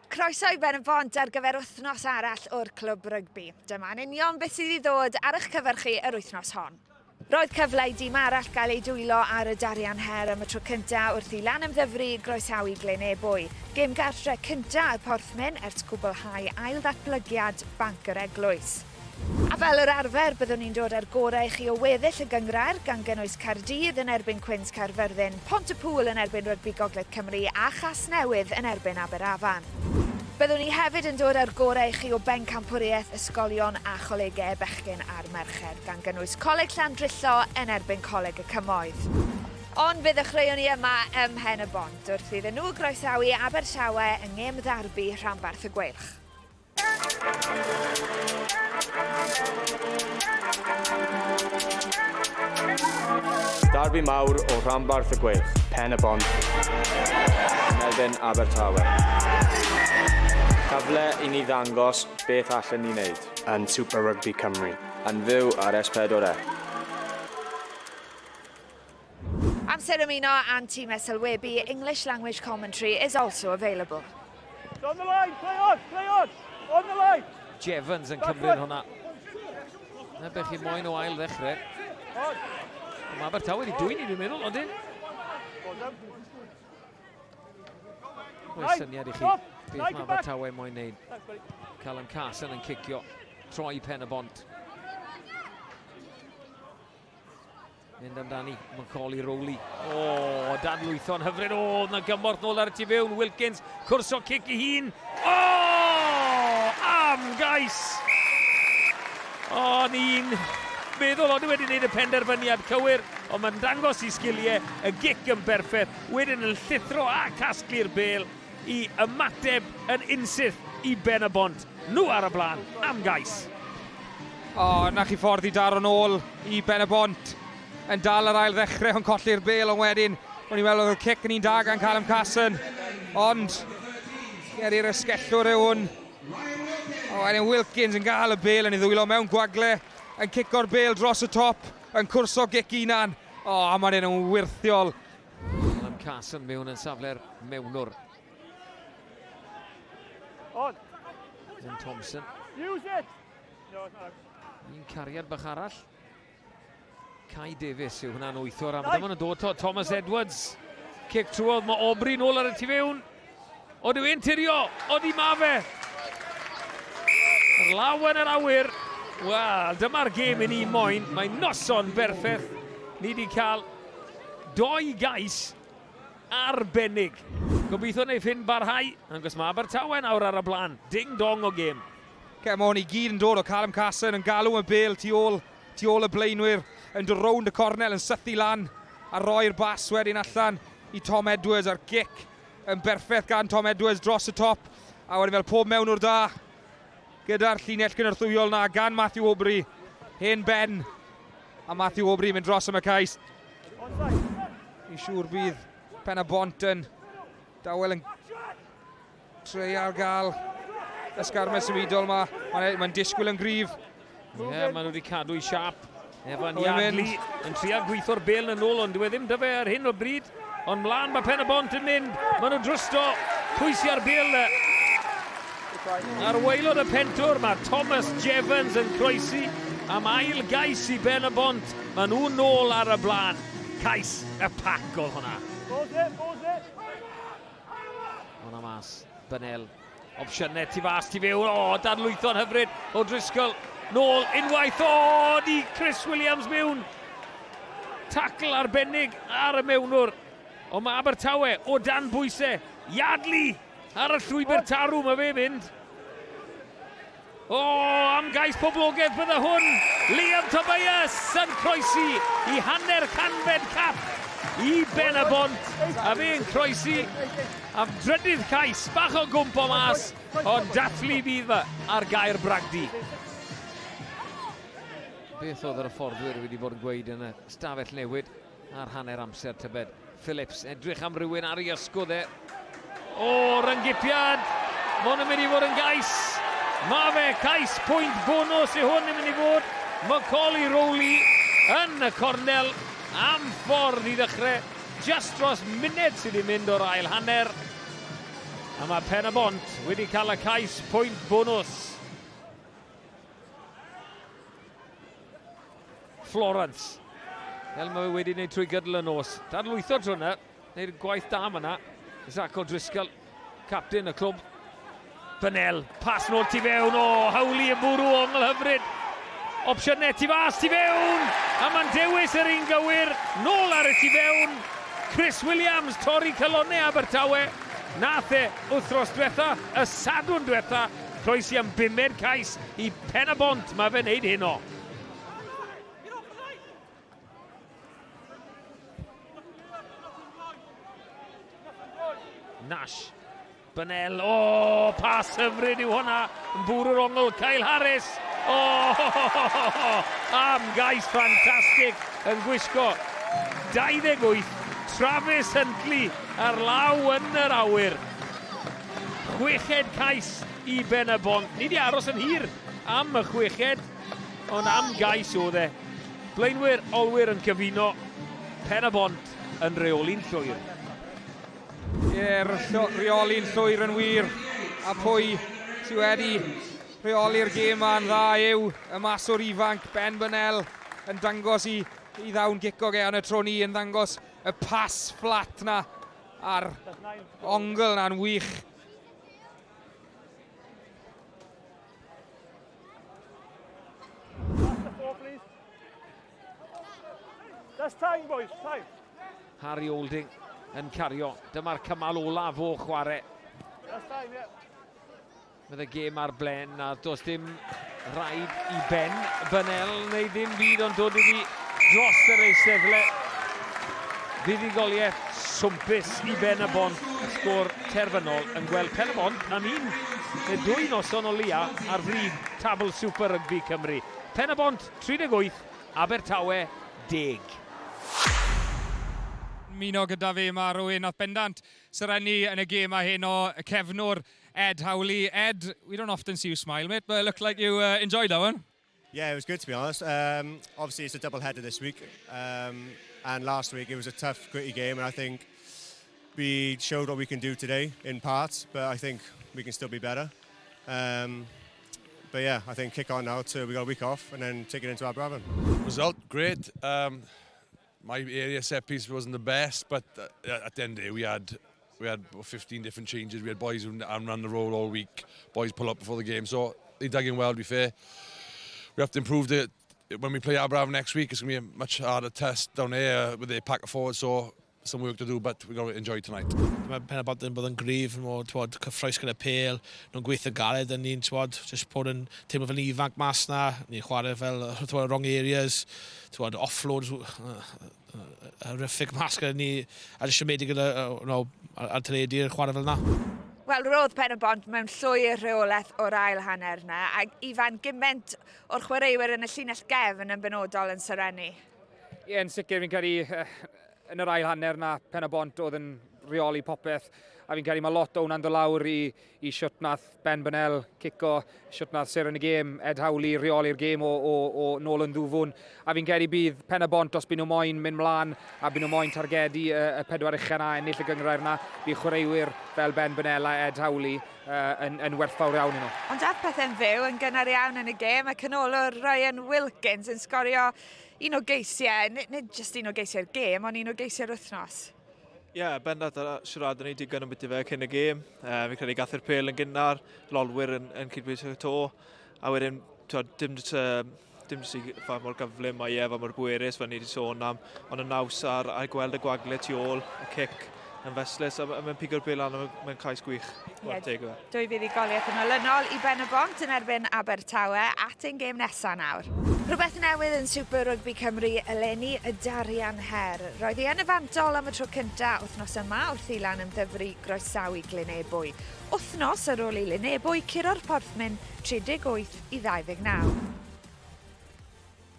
Croeso i Ben y Bont ar gyfer wythnos arall o'r Clwb Rygbi. Dyma'n union beth sydd i ddod ar eich cyfer chi yr wythnos hon. Roedd cyfle i dîm arall gael eu dwylo ar y Darian Her am y tro cyntaf wrth i Lanymddyfri groesawu Glyn Ebwy. Gêm gartre cyntaf y Porthmyn ers cwblhau ail-ddatblygiad Banc yr Eglwys. A fel yr arfer, byddwn ni'n dod â'r gorau i chi o weddill y gynghrair, gan gynnwys Caerdydd yn erbyn Cwins Caerfyrddin, Pont-y-pŵl yn erbyn Rygbi Gogledd Cymru a Chasnewydd yn erbyn Aberafan. Byddwn ni hefyd yn dod â'r gorau i chi o bencampwriaeth ysgolion a cholegau y bechgyn a'r merched, gan gynnwys Coleg Llandrillo yn erbyn Coleg y Cymoedd. Ond fe ddechreuwn ni yma ym Mhen-y-bont, wrth iddyn nhw groesawu Abertawe yng ngêm ddarbi rhanbarth y Gweilch. Darbi mawr o rhanbarth y Gweilch. Pen y Bont. Yn erbyn Abertawe. Cyfle i ni ddangos beth allen ni wneud. Yn Super Rugby Cymru. Yn fyw ar S4C. Amser ymuno â'n tîm sylwebu, English language commentary is also available. On the line, play on, play on, on the line. Jevons yn cymryd hwnna. Na beth chi moyn o ail ddechrau. Mae Abertawe wedi dwyni, dwi'n meddwl, ond un. Oes syniad i chi beth mae Abertawe moyn wneud. Callum Carson yn cicio, troi pen y bont. Mynd amdani, Macaulay Rowley. O, oh, dadlwytho'n hyfryd. O, oh, na gymorth nôl ar y tu fewn. Wilkins, cwrso cic i hun. O, oh, am gais! O, oh, ni'n meddwl ond wedi gwneud y penderfyniad cywir, ond mae'n dangos i sgiliau, y gic yn berffaith, wedyn yn llithro a casglu'r bel i ymateb yn unsyth i Ben y Bont. Nhw ar y blaen am gais. O, na chi ffordd i daro nôl i Ben y Bont. Yn dal yr ail ddechrau, ond colli'r bel, ond wedyn, o'n i'n meddwl oedd y cic yn un da gan Callum Carson. Ond, ger i'r ysgellwr yw hwn. O, wedyn Wilkins yn gael y bel yn ei ddwylo mewn gwagle, yn cico'r bel dros y top, yn cwrso gic unan. O, a mae'n un yn wyrthiol. Callum Carson mewn yn safle'r mewnwr. On. Zin Thompson. Use it! No, it's not. Un cariad bach arall. Kai Davies yw hwnna'n wythwr am dyma nhw'n dod to. Thomas Edwards. Cic trwodd, mae Aubrey nôl ar y tu fewn. Od yw e'n tirio? Odi ma fe? Law yn yr awyr. Wel, dyma'r gêm i ni moyn. Mae noson berffaith. Ni wedi cael doi gais arbennig. Gobeithio wneith hyn barhau, achos mae Abertawe nawr ar y blaen. Ding dong o gêm. Come on, i gyd yn dod o Callum Carson yn galw y bel tu ôl, tu ôl y blaenwyr, yn dod rownd y cornel, yn sythu lan a roi'r bas wedyn allan i Tom Edwards a'r gic yn berffaith gan Tom Edwards dros y top a wedyn fel pob mewnwr da gyda'r llinell gynorthwyol na gan Matthew Aubrey hen ben a Matthew Aubrey mynd dros am y cais. Fi'n siŵr bydd Pen y Bont yn dawel yn treial gael ysgarmes symudol yma. Mae'n mae disgwyl yn gryf. Ie, yeah, maen nhw wedi cadw i siap. Evan Yardley yn trio gweithio'r bel yn ôl, ond dyw e ddim dy fe ar hyn o bryd. Ond mlaen mae Pen y Bont yn mynd. Maen nhw'n drwsto. Pwy sy'n ar bel na? Ar waelod y pentwr mae Thomas Jevons yn croesi am ail gais i Ben y Bont. Maen nhw nôl ar y blaen. Cais y pac oedd hwnna. Hwna mas. Bynel. Opsiynau tu fas, tu fewn. O, dadlwytho'n hyfryd o Driscoll. Nôl unwaith. O, di Chris Williams mewn. Tacl arbennig ar y mewnwr. Ond mae Abertawe o dan bwysau. Yardley ar y llwybr tarw, mae fe mynd. O, am gais poblogaidd bydde hwn! Liam Tobias yn croesi i hanner canfed cap i Ben y Bont, a fe'n croesi am drydydd cais, bach o gwmp o mas, ond dathlu fydd fe ar gair bragdy. Beth oedd yr hyfforddwyr wedi bod yn gweud yn y stafell newid? Ar hanner amser tybed. Phillips edrych am rywun ar ei ysgwdd e. O, ryngipiad! Mae hwn yn mynd i fod yn gais. Mae fe, cais pwynt bonus i hwn yn mynd i fod. Macaulay Rowley yn y cornel am ffordd i ddechrau. Just dros munud sydd wedi mynd o'r ail hanner. A mae Pen-y-bont wedi cael y cais pwynt bonws. Florence. Fel mae fe wedi gwneud trwy gydol y nos. Dadlwytho tro yna. Wneud gwaith da fyna. Zach O'Driscoll, captain y clwb. Bynel, pas nôl tu fewn. O, Howley yn bwrw ongl hyfryd. Opsiynau tu fas, tu fewn! A mae'n dewis yr un gywir. Nôl ar y tu fewn. Chris Williams, torri calonnau Abertawe. Nath e wythnos diwetha, y Sadwrn diwetha, croesi am bumed cais i Pen-y-bont. Mae fe'n neud heno. Nash. Bynel. O, oh, pas hyfryd yw hwnna. Yn bwrw'r ongl. Kyle Harris. O, oh, am gais ffantastig yn gwisgo 28. Travis Huntley ar law yn yr awyr. Chweched cais i Ben y Bont. Ni wedi aros yn hir am y chweched, ond am gais oedd e. Blaenwyr, olwyr yn cyfuno, Pen-y-bont yn reoli'n llwyr. Ie, rheoli'n llwyr yn wir. A pwy sydd wedi rheoli'r gêm ma'n dda yw y maswr ifanc Ben Burnell yn dangos i, i ddawn gicog e yn y tro ni yn dangos y pas fflat na a'r ongl na'n wych. That's time, boys, time. Harry Olding yn cario. Dyma'r cymal olaf o chwarae. That's time, yeah. Bydd y gêm ar blen a does dim rhaid i Ben Bynel neu ddim byd ond dod iddi dros yr eisteddle. Fuddugoliaeth swmpus i Ben y Bont, y sgôr terfynol yn gweld Pen y Bont am un neu dwy noson o leia ar frig tabl Super Rygbi Cymru. Pen y Bont 38, Abertawe 10. Ymuno gyda fi mae rhywun nath bendant serennu yn y gêm a heno, y cefnwr Ed Howley. Ed, we don't often see you smile, mate, but it looked like you enjoyed that one. Yeah, it was good to be honest. Obviously, it's a double header this week, and last week it was a tough, gritty game, and I think we showed what we can do today in parts, but I think we can still be better. But yeah, I think kick on now to we got a week off and then take it into Aberavon. Result, great. My area set piece wasn't the best, but at the end of the day, we had 15 different changes. We had boys who hadn't run the road all week, boys pull up before the game, so they dug in well, to be fair. We have to improve the when we play Aberavon next week. It's going to be a much harder test down there with their pack of forwards, so some work to do, but we're going to enjoy tonight. Mae Pen y Bont yn bod yn gryf, yn mor, twod, cyffroes gyda pel, nhw'n gweithio galed yn ni'n, twod, just bod yn teimlo fel ifanc mas na, ni'n chwarae fel, twod, wrong areas, twod, offloads, horrific mas gyda ni, a jyst siomedig gyda, no, ar teledu chwarae fel na. Wel, roedd Pen y Bont mewn llwyr rheolaeth o'r ail hanner na, a Ifan gymaint o'r chwaraewyr yn y llinell gefn yn benodol yn serennu. Ie, yn sicr fi'n credu yn yr ail hanner na Pen y Bont oedd yn rheoli popeth. A fi'n credu mae lot o hwnna'n dod lawr i siwt nath Ben Burnell cico, siwt nath seren y gêm, Ed Howley rheoli'r gêm o nôl yn ddwfwn. A fi'n credu bydd Pen y Bont, os byd nhw moyn mynd mlaen a byd nhw moyn targedu y pedwar ucha na ennill y gynghrair na, bydd chwaraewyr fel Ben Burnell a Ed Howley yn werthfawr iawn i nhw. Ond ath pethau'n fyw yn gynnar iawn yn y gêm, a canolwr Ryan Wilkins yn sgorio un o geisiau, nid jyst un o geisiau'r gêm, ond un o geisiau'r wythnos. Ie, yeah, bendant a siarad ni digon am beth fe cyn y gêm. Fi'n credu gath yr pêl yn gynnar, lolwyr yn cydbwyso to, a wedyn twod, dim jyst i fa mor gyflym mae e, fa mor bwerus, fel ni wedi sôn am, ond y naws ar gweld y gwagle tu ôl, y cic yn festlus, a mae'n pigo'r bêl lan a mae'n cais gwych. Ie, dwy fuddugoliaeth yn olynol i Ben y Bont yn erbyn Abertawe at ein gêm nesaf nawr. Rhywbeth newydd yn Super Rugby Cymru eleni, y Darian Her. Roedd hi yn y fantol am y tro cyntaf wythnos yma wrth i Lanymddyfri groesawu Glynebwy. Wythnos ar ôl i Lynebwy curo'r Porthmyn 38 i 29.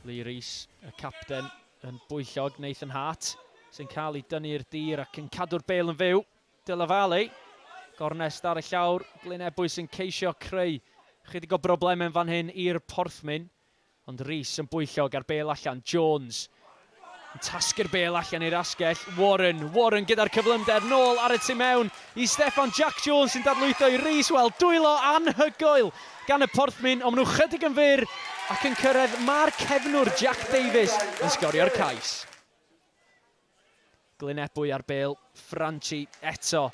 Lee Rees, y capten, yn bwyllog. Nathan Hart sy'n cael ei dynnu'r dir ac yn cadw'r bel yn fyw. Della gornest ar y llawr. Glynebwy sy'n ceisio creu chydig o broblemau fan hyn i'r Porthmyn. Ond Rees yn bwyllog ar bel allan. Jones. Yn tasgu'r bêl allan i'r asgell. Warren, Warren gyda'r cyflymder nôl ar y tu mewn i Steffan Jack Jones sy'n dadlwytho i Rees. Wel, dwylo anhygoel gan y Porthmyn, ond maen nhw chydig yn fyr ac yn cyrraedd. Mae'r cefnwr Jack Davies yn sgorio'r cais. Glyn Ebwy ar bêl, Franchi eto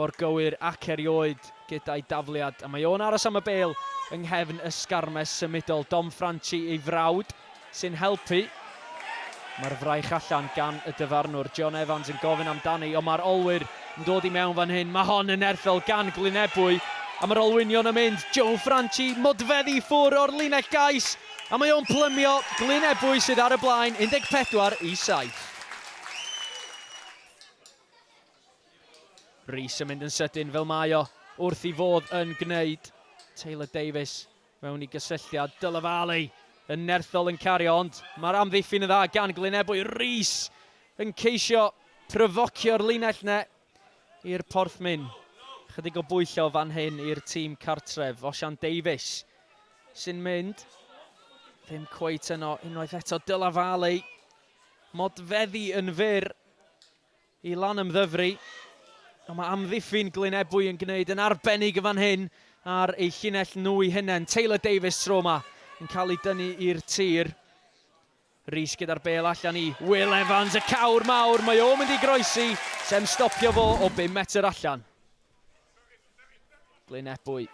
mor gywir ac erioed gyda'i dafliad, a mae o'n aros am y bêl yng nghefn y sgarmes symudol. Dom Franchi ei frawd sy'n helpu. Mae'r fraich allan gan y dyfarnwr, John Evans yn gofyn amdani, ond mae'r olwyr yn dod i mewn fan hyn. Mae hon yn nerthol gan Glyn Ebwy, a mae'r olwynion yn mynd. Joe Franchi, modfeddi ffwr o'r linell gais, A mae o'n plymio Glyn Ebwy sydd ar y blaen 14 i 7. Rees yn mynd yn sydyn fel mae o wrth i fodd yn gwneud. Taylor Davies mewn i gysylltiad. Dylavale yn nerthol yn cario ond mae'r amddiffyn yn dda gan Glyn Ebwy. Rees yn ceisio pryfocio'r linell ne i'r Porthmyn. Chydig o bwyllo fan hyn i'r tîm cartref. Osian Davies sy'n mynd. Ddim cweit yno unwaith eto. Dyla Valley. Modfeddi yn fyr i lan ymddyfru. Ond mae amddiffyn Glyn Ebwy yn gwneud yn arbennig y fan hyn ar ei llinell nhw i hunain. Taylor Davies tro yma yn cael ei dynnu i'r tir. Rees gyda'r bêl allan i Will Evans, y cawr mawr, mae o'n mynd i groesi, sem stopio fo o 5 metr allan. Glyn Ebwy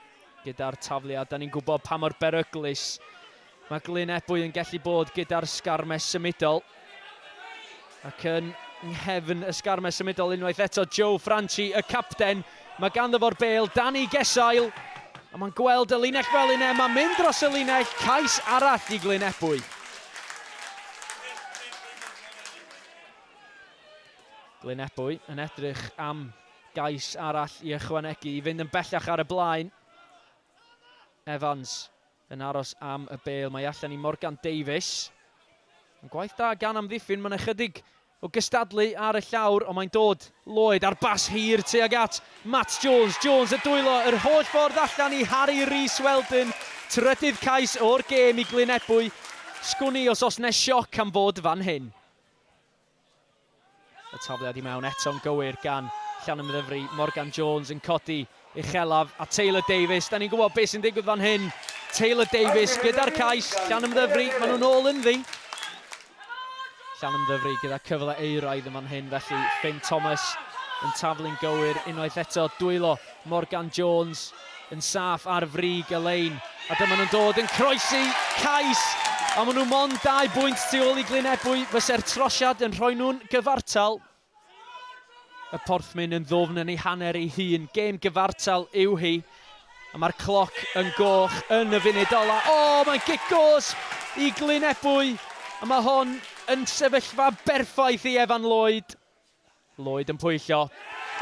gyda'r tafliad, da ni'n gwybod pa mor beryglus mae Glyn Ebwy yn gallu bod gyda'r sgarmes symudol. Ac yn nghefn y sgarmes symudol unwaith eto, Joe Franchi, y capten, mae ganddo fo'r bêl, Danny Gesail, a mae'n gweld y linell fel un e, mae'n mynd dros y linell, cais arall i Glyn Ebwy. Glyn Ebwy yn edrych am gais arall i ychwanegu i fynd yn bellach ar y blaen. Evans yn aros am y bêl. Mae allan i Morgan Davies. Yn gwaith da gan amddiffyn, mae'n ychydig o gystadlu ar y llawr, ond mae'n dod Lloyd ar bas hir tuag at Matt Jones. Jones y dwylo yr holl ffordd allan i Harry Rees Weldon. Trydydd cais o'r gêm i Glyn Ebwy. Sgwn i os oes 'ne sioc am fod fan hyn. Y tafliad i mewn eto'n gywir gan Llanymddyfri. Morgan Jones yn codi uchelaf a Taylor Davies. Da ni'n gwybod beth sy'n digwydd fan hyn. Taylor Davies gyda'r cais. Llanymddyfri, maen nhw'n ôl ynddi. Llanymddyfri gyda cyfle euraidd yn fan hyn, felly Finn Thomas yn taflu'n gywir unwaith eto. Dwylo Morgan Jones yn saff ar frig y lein. A dyma nhw'n dod yn croesi cais. A maen nhw mond 2 bwynt tu ôl i Glyn Ebwy. Fyse'r trosiad yn rhoi nhw'n gyfartal. Y Porthmyn yn ddwfn yn ei hanner ei hun. Gêm gyfartal yw hi. A mae'r cloc yn goch yn y funud ola. O, mae'n gic gosb i Glyn Ebwy. A mae hon yn sefyllfa berffaith i Evan Lloyd. Lloyd yn pwyllo.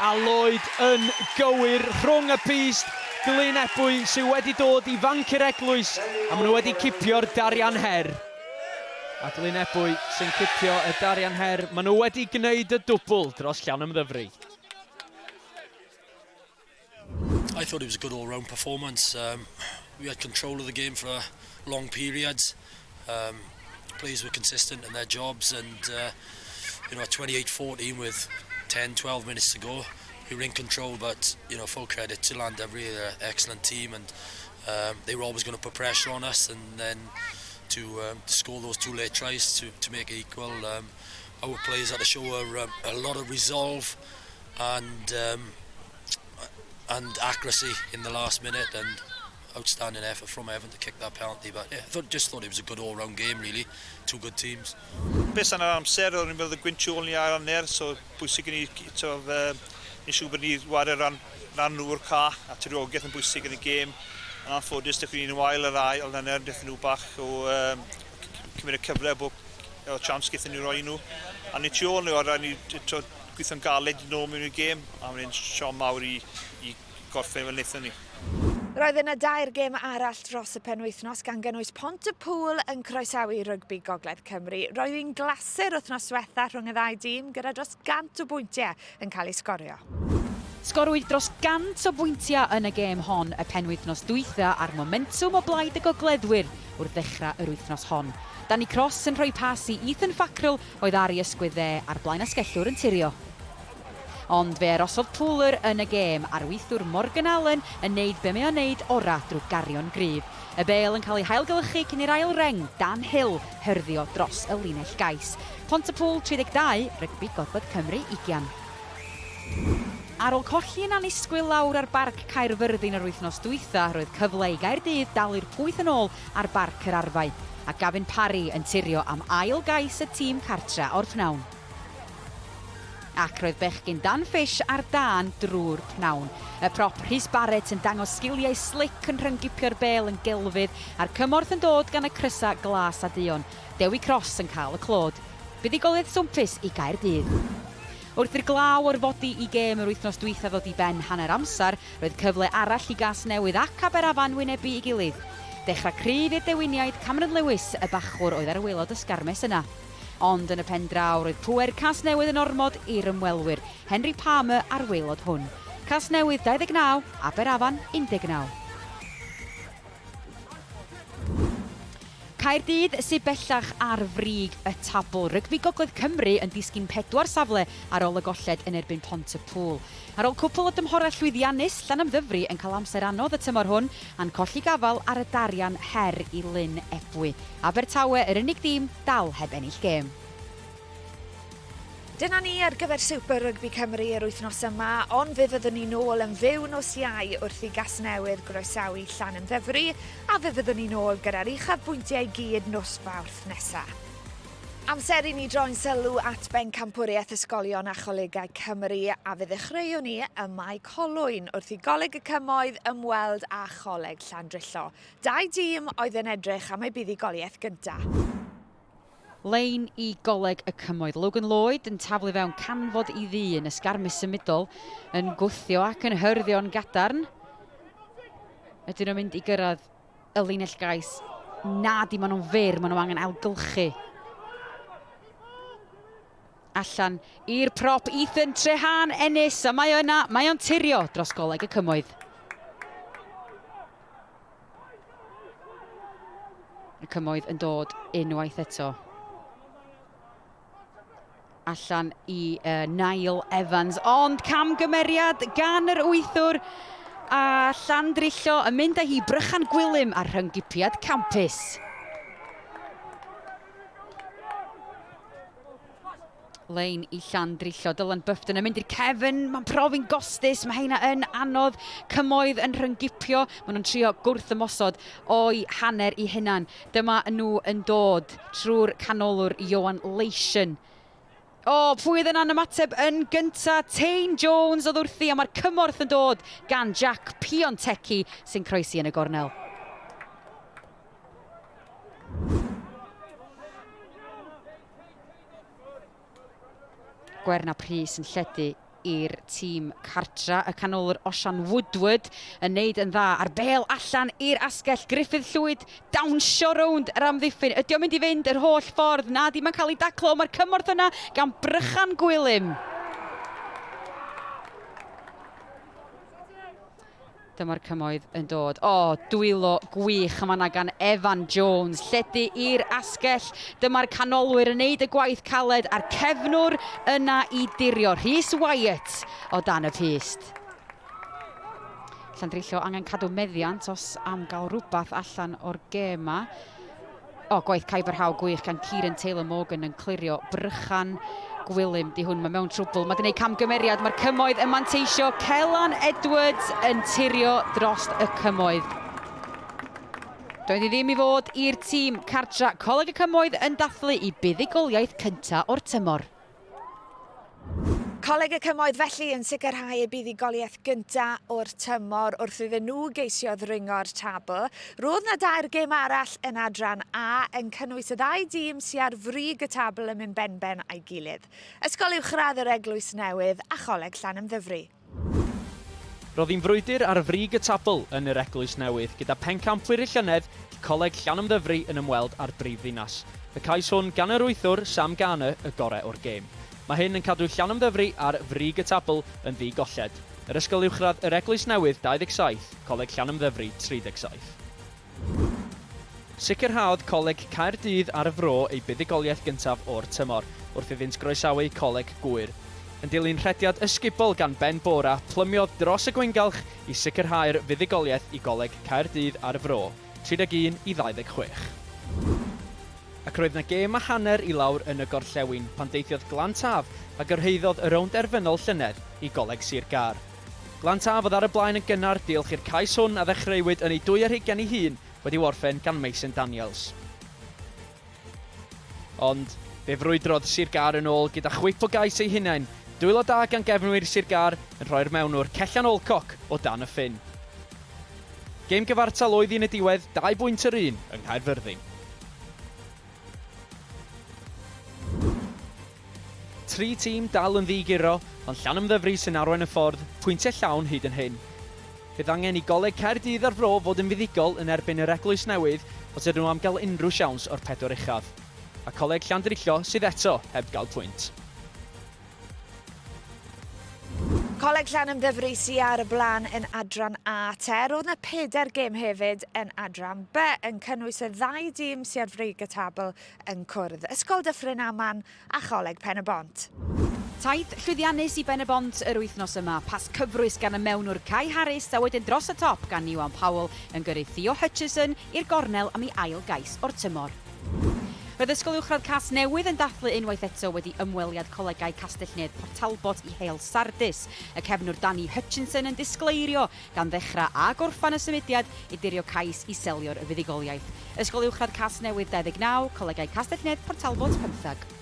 A Lloyd yn gywir rhwng y pyst. Glyn Ebwy sydd wedi dod i fanc yr eglwys a maen nhw wedi cipio'r darian her. A Glyn Ebwy sy'n cipio y darian her. Maen nhw wedi gwneud y dwbl dros Llanymddyfri. I thought it was a good all-round performance. Um, we had control of the game for long periods. Um, players were consistent in their jobs and uh, you know at 28-14 with 10 12 minutes to go we were in control but you know full credit to Llandovery they're an excellent team and um, they were always going to put pressure on us and then to, um, to score those two late tries to, to make it equal um, our players had to show a, um, a lot of resolve and um, and accuracy in the last minute and outstanding effort from Evan to kick that penalty. But yeah, I thought, just thought it was a good all-round game, really. Two good teams. Beth yn yr amser, o'n i'n meddwl y gwynt ôl ni ar hanner, so bwysig i ni, to, uh, ni'n siŵr bod ni wario ran, ran nhw'r ca, a tiriogaeth yn bwysig yn y gêm. Yn anffodus, dechrau ni'n wael yr ail hanner, wnaethon nhw bach o um, cymryd y cyfle bod o chance gaethon ni roi nhw. A ni tu ôl nhw, a ni to, gweithio'n galed i nôl mewn i'r gêm, a mae'n siom mawr i, i gorffen fel wnaethon ni. Roedd yna dair gêm arall dros y penwythnos gan gynnwys Pont-y-pŵl yn croesawu rygbi Gogledd Cymru. Roedd hi'n glasur wythnos diwetha rhwng y ddau dîm gyda dros 100 o bwyntiau yn cael eu sgorio. Sgorwyd dros 100 o bwyntiau yn y gêm hon y penwythnos dwytha a'r momentwm o blaid y gogleddwyr wrth ddechrau yr wythnos hon. Danny Cross yn rhoi pas i Ethan Fackrell oedd ar ei ysgwydd dde a'r blaenasgellwr yn tirio. Ond fe arosodd Pooler yn y gêm a'r wythwr Morgan Allen yn neud be mae o'n neud ora drwy gario'n gryf. Y bêl yn cael ei hailgylchu cyn i'r ail reng, Dan Hill, hyrddio dros y linell gais. Pontypool 32, Rygbi Gogledd Cymru ugian. Ar ôl colli yn annisgwyl lawr ar Barc Caerfyrddin yr wythnos dwytha, roedd cyfle i Gaerdydd dalu'r pwyth yn ôl ar Barc yr Arfau, a Gavin Parry yn turio am ail gais y tîm cartra o'r pnawn. Ac roedd bechgyn Dan Fish ar dân drwy'r pnawn. Y prop Rhys Barrett yn dangos sgiliau slic yn rhyng-gipio'r bêl yn gelfydd, a'r cymorth yn dod gan y crysau glas a duon. Dewi Cross yn cael y clod. Buddugoliaeth swmpus i Gaerdydd. Wrth i'r glaw orfodi i gêm yr wythnos dwytha ddod i ben hanner amser, roedd cyfle arall i Gasnewydd ac Aberafan wynebu ei gilydd. Dechrau cryf i'r dewiniaid, Cameron Lewis, y bachwr oedd ar waelod y sgarmes yna. Ond yn y pen draw, roedd pŵer Casnewydd yn ormod i'r ymwelwyr, Henry Palmer ar waelod hwn. Casnewydd 29, Aberafan 19. Caerdydd sydd bellach ar frig y tabl. Rygbi Gogledd Cymru yn disgyn pedwar safle ar ôl y golled yn erbyn Pont-y-pŵl. Ar ôl cwpl o dymhorau llwyddiannus, Llanymddyfri yn cael amser anodd y tymor hwn a'n colli gafael ar y darian her i Lyn Ebwy. Abertawe yr unig dîm dal heb ennill gêm. Dyna ni ar gyfer Super Rygbi Cymru yr wythnos yma, ond fe fyddwn ni nôl yn fyw nos Iau wrth i Gasnewydd groesawu Llanymddyfri, a fe fyddwn ni nôl gyda'r uchafbwyntiau i gyd nos Fawrth nesa. Amser i ni droi'n sylw at Bencampwriaeth Ysgolion a Cholegau Cymru, a fe ddechreuwn ni ym Mae Colwyn wrth i Goleg y Cymoedd ymweld â Choleg Llandrillo. Dau dîm oedd yn edrych am eu buddugoliaeth gyntaf. Lein i Goleg y Cymoedd. Logan Lloyd yn taflu fewn canfod i ddyn, ysgarmes symudol yn gwthio ac yn hyrddio'n gadarn. Ydyn nhw'n mynd i gyrraedd y linell gais? Na, di maen nhw'n fyr, maen nhw angen ailgylchu. Allan i'r prop Ethan Trehan Ennis, a mae o yna, mae o'n turio dros Goleg y Cymoedd. Y cymoedd yn dod unwaith eto. Allan i uh, Niall Evans, ond camgymeriad gan yr wythwr a Llandrillo yn mynd â hi Brychan Gwilym ar rhynggipiad campus. Lein i Llandrillo. Dylan Bufton yn mynd i'r cefn. Mae'n profi'n gostus. Mae heina yn anodd. Cymoedd yn rhyngipio. Maen nhw'n trio gwrth ymosod o'i hanner i hunan. Dyma nhw yn dod trwy'r canolwr Ioan Leischen. O, pwy oedd yna'n ymateb yn gynta? Tain Jones oedd wrthi, a mae'r cymorth yn dod gan Jack Piontecki sy'n croesi yn y gornel. Gwerna Prys yn lledu i'r tîm cartra. Y canolwr Osian Woodward yn neud yn dda a'r bêl allan i'r asgell. Gruffydd Llwyd dawnsio rownd yr amddiffyn. Ydy o'n mynd i fynd yr holl ffordd? Na, di, mae'n cael ei daclo. Mae'r cymorth yna gan Brychan Gwilym. Dyma'r cymoedd yn dod. O, dwylo gwych yma yna gan Evan Jones. Lledu i'r asgell. Dyma'r canolwyr yn neud y gwaith caled a'r cefnwr yna i dirio. Rhys Wyatt o dan y pyst. Llandrillo angen cadw meddiant os am gael rhywbeth allan o'r gêm ma. O, gwaith Cyber How gwych gan Kieran Taylor Morgan yn clirio Brychan Gwilym. Di hwn, mae mewn trwbl. Mae di wneud camgymeriad. Mae'r cymoedd yn manteisio. Celan Edwards yn turio dros y cymoedd. Doedd hi ddim i fod i'r tîm cartra. Coleg y Cymoedd yn dathlu i buddugoliaeth cyntaf o'r tymor. Coleg y Cymoedd felly yn sicrhau eu buddugoliaeth gynta o'r tymor wrth iddyn nhw geisio ddringo'r tabl. Roedd 'na dair gêm arall yn adran A yn cynnwys y ddau dîm sy ar frig y tabl yn mynd benben â'i gilydd. Ysgol Uwchradd yr Eglwys Newydd a Choleg Llanymddyfri. Roedd hi'n frwydr ar frig y tabl yn yr Eglwys Newydd gyda phencampwyr y llynedd, Coleg Llanymddyfri yn ymweld â'r brifddinas. Y cais hwn gan yr wythwr, Sam Garner, y gorau o'r gêm. Mae hyn yn cadw Llanymddyfri ar frig y tabl yn ddi-golled. Yr Ysgol Uwchradd Yr Eglwys Newydd 27, Coleg Llanymddyfri 37. Sicrhaodd Coleg Caerdydd ar y Fro eu buddugoliaeth gyntaf o'r tymor, wrth iddynt groesawu Coleg Gŵyr. Yn dilyn rhediad ysgubol gan Ben Bora, plymiodd dros y gwyngalch i sicrhau'r fuddugoliaeth i Goleg Caerdydd ar y Fro, 31 i 26. Ac roedd 'na gêm a hanner i lawr yn y gorllewin pan deithiodd Glan Taf a gyrhaeddodd y rownd derfynol llynedd i Goleg Sir Gâr. Glan Taf oedd ar y blaen yn gynnar diolch i'r cais hwn a ddechreuwyd yn ei dwy ar hugain ei hun wedi'w orffen gan Mason Daniels. Ond fe frwydrodd Sir Gâr yn ôl gyda chwip o gais eu hunain, dwylo da gan gefnwyr Sir Gâr yn rhoi'r mewnwr Cellan Alcock o dan y ffin. Gêm gyfartal oedd hi yn y diwedd, dau bwynt yr un yng Nghaerfyrddin. Tri tîm dal yn ddi-guro, ond Llanymddyfri sy'n arwain y ffordd, pwyntiau llawn hyd yn hyn. Bydd angen i Goleg Caerdydd a'r Fro fod yn fuddugol yn erbyn yr Eglwys Newydd os ydyn nhw am gael unrhyw siawns o'r pedwar uchaf. A Coleg Llandrillo sydd eto heb gael pwynt. Coleg Llanymddyfri sy ar y blaen yn adran A te. Roedd yna pedair gêm hefyd yn adran B, yn cynnwys y ddau dîm sy ar frig y tabl yn cwrdd, Ysgol Dyffryn Aman a Choleg Pen-y-bont. Taith llwyddiannus i Ben-y-bont yr wythnos yma, pas cyfrwys gan y mewnwr Kai Harris a wedyn dros y top gan Iwan Powell yn gyrru Theo Hutchison i'r gornel am ei ail gais o'r tymor. Roedd Ysgol Uwchradd Casnewydd yn dathlu unwaith eto wedi ymweliad Colegau Castell-nedd Port Talbot i Heol Sardis, y cefnwr Danny Hutchinson yn disgleirio gan ddechrau a gorffen y symudiad i dirio cais i selio'r fuddugoliaeth. Ysgol Uwchradd Casnewydd 29, Colegau Castell-nedd Port Talbot 15.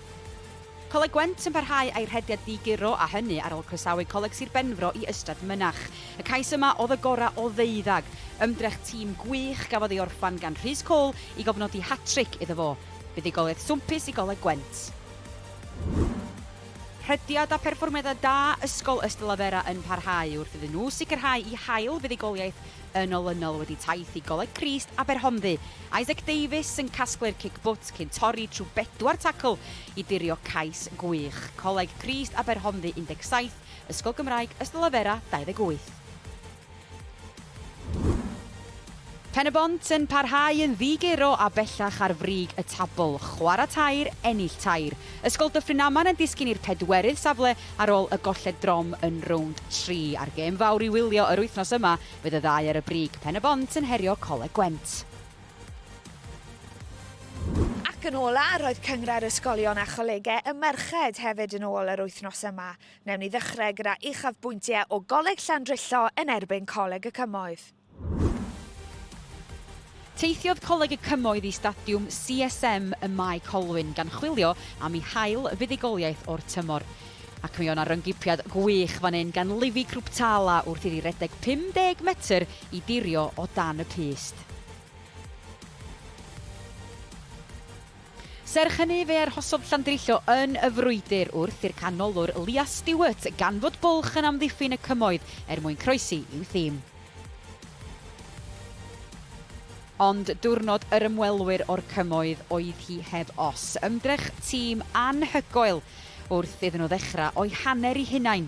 Coleg Gwent yn parhau â'i rhediad di-guro a hynny ar ôl croesawu Coleg Sir Benfro i Ystrad Mynach. Y cais yma oedd y gorau o ddeuddag. Ymdrech tîm gwych gafodd ei orffen gan Rhys Cole i gofnodi hat-tric iddo fo. Buddugoliaeth swmpus i Goleg Gwent. Rhediad a pherfformiadau da Ysgol Ystalyfera yn parhau wrth iddyn nhw sicrhau eu hail fuddugoliaeth yn olynol wedi taith i Goleg Crist Aberhonddu. Isaac Davies yn casglu'r cic bwt cyn torri trwy bedwar tacl i dirio cais gwych. Coleg Crist Aberhonddu 17, Ysgol Gymraeg Ystalyfera 28. Pen-y-bont yn parhau yn ddi-guro a bellach ar frig y tabl. Chwarae tair, ennill tair. Ysgol Dyffryn Aman yn disgyn i'r pedwerydd safle ar ôl y golled drom yn rownd tri. A'r gêm fawr i wylio yr wythnos yma fydd y ddau ar y brig, Pen-y-bont yn herio Coleg Gwent. Ac yn ola, roedd Cynghrair Ysgolion a Cholegau y Merched hefyd yn ôl yr wythnos yma. Newn ni ddechrau gyda uchafbwyntiau o Goleg Llandrillo yn erbyn Coleg y Cymoedd. Teithiodd Coleg y Cymoedd i Stadiwm CSM ym Mae Colwyn gan chwilio am eu hail fuddugoliaeth o'r tymor. Ac mi o' 'na ryng-gipiad gwych fan hyn gan Livy Kruptala wrth iddi redeg 50 metr i dirio o dan y pyst. Serch hynny, fe arhosodd Llandrillo yn y frwydr wrth i'r canolwr Leah Stewart ganfod bwlch yn amddiffyn y Cymoedd er mwyn croesi i'w thîm. Ond diwrnod yr ymwelwyr o'r Cymoedd oedd hi heb os. Ymdrech tîm anhygoel wrth iddyn nhw ddechrau o'u hanner eu hunain.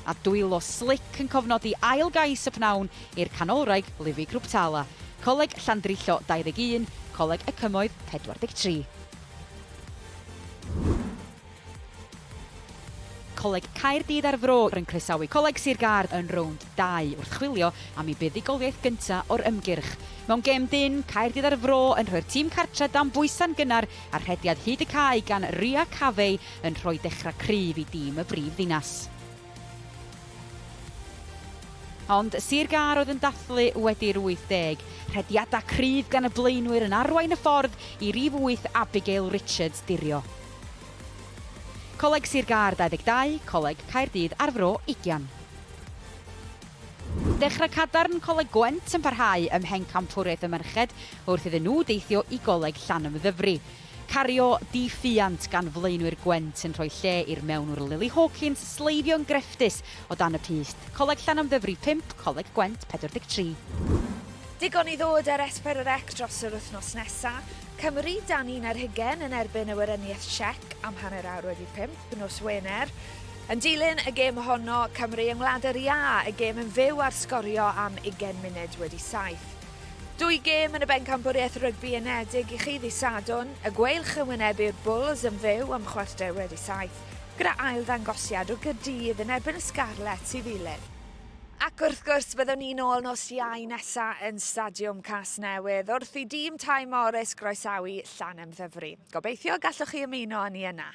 A dwylo slic yn cofnodi ail gais y pnawn i'r canolwraig Livy Kruptala. Coleg Llandrillo 21, Coleg y Cymoedd 43. Coleg Caerdydd a'r Fro yn croesawu Coleg Sir Gâr yn rownd dau wrth chwilio am eu buddugoliaeth gyntaf o'r ymgyrch. Mewn gêm dynn, Caerdydd a'r Fro yn rhoi'r tîm cartre dan bwysa'n gynnar a rhediad hyd y cae gan Ria Cavey yn rhoi dechrau cryf i dîm y brif ddinas. Ond Sir Gâr oedd yn dathlu wedi'r 80. Rhediadau cryf gan y blaenwyr yn arwain y ffordd i rif wyth Abigail Richards dirio. Coleg Sir Gâr 22, Coleg Caerdydd a'r Fro ugian. Dechrau cadarn Coleg Gwent yn parhau ym Mhencampwriaeth y Merched wrth iddyn nhw deithio i Goleg Llanymddyfri. Cario diffuant gan flaenwyr Gwent yn rhoi lle i'r mewnwr Lily Hawkins sleifio'n grefftus o dan y pyst. Coleg Llanymddyfri 5, Coleg Gwent 43. Digon i ddod ar S4C dros yr wythnos nesa. Cymru dan un ar hugen yn erbyn y Weriniaeth Siec am hanner awr wedi pump nos Wener. Yn dilyn y gêm honno, Cymru yng Ngwlad yr Iâ, y gêm yn fyw ar sgorio am 20 munud wedi saith. Dwy gêm yn y Bencampwriaeth Rygbi Unedig i chi ddydd Sadwrn, y Gweilch yn wynebu'r Bulls yn fyw am chwarter wedi saith, gyda ail ddangosiad o Gaerdydd yn erbyn y Scarlets i ddilyn. Ac wrth gwrs byddwn ni nôl nos Iau nesa yn Stadiwm Casnewydd wrth i dîm Ty Morris groesawu Llanymddyfri. Gobeithio gallwch chi ymuno â ni yna.